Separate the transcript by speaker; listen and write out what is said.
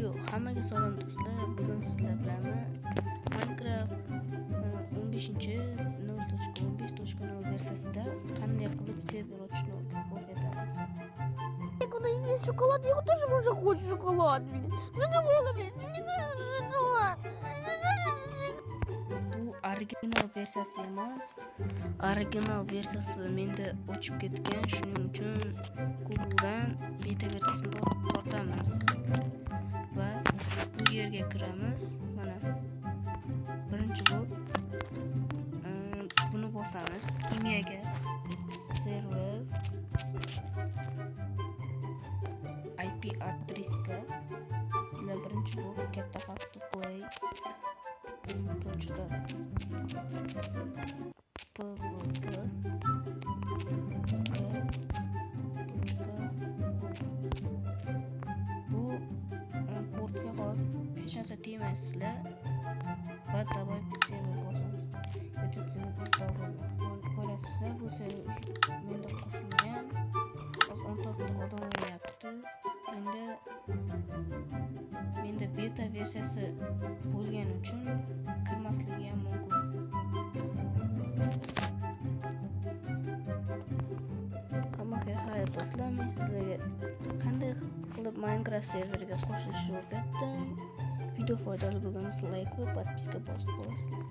Speaker 1: Yo'q, hammaga salom, do'stlar. Bugun sizlar bilan Minecraft 15.0.15.0 versiyasida qanday qilib server ochishni o'rgataman.
Speaker 2: Когда есть шоколад, я тоже уже хочу шоколад, блин. Задумала, блин, мне тоже надо шоколад.
Speaker 1: Bu original versiyasi emas. Original versiyasi menda o'chib ketgan, shuning uchun Google'dan beta versiyasini tortamiz va bu yerga kiramiz. Mana, birinchi bo'lib buni bosamiz. Имя ga server, IP adresga sizlar birinchi bo'lib katta harfni qo'y точка pvp k точка. Bu portga hozir hech narsa tegmaysizlar va "Добавить сервер" bosamiz. Этот server ko'rasizlar, bu server menda qo'shilgan, hozir 14 ta odam o'ynayapti. Menda beta versiyasi bo'lgani uchun kirmasligi ham mumkin. Hammaga xayr, do'stlar. Men sizlarga qanday qilib Minecraft serveriga qo'shilishni o'rgatdim. Video foydali bo'lgan bo'lsa, layk va подписка bosib qo'yasizlar.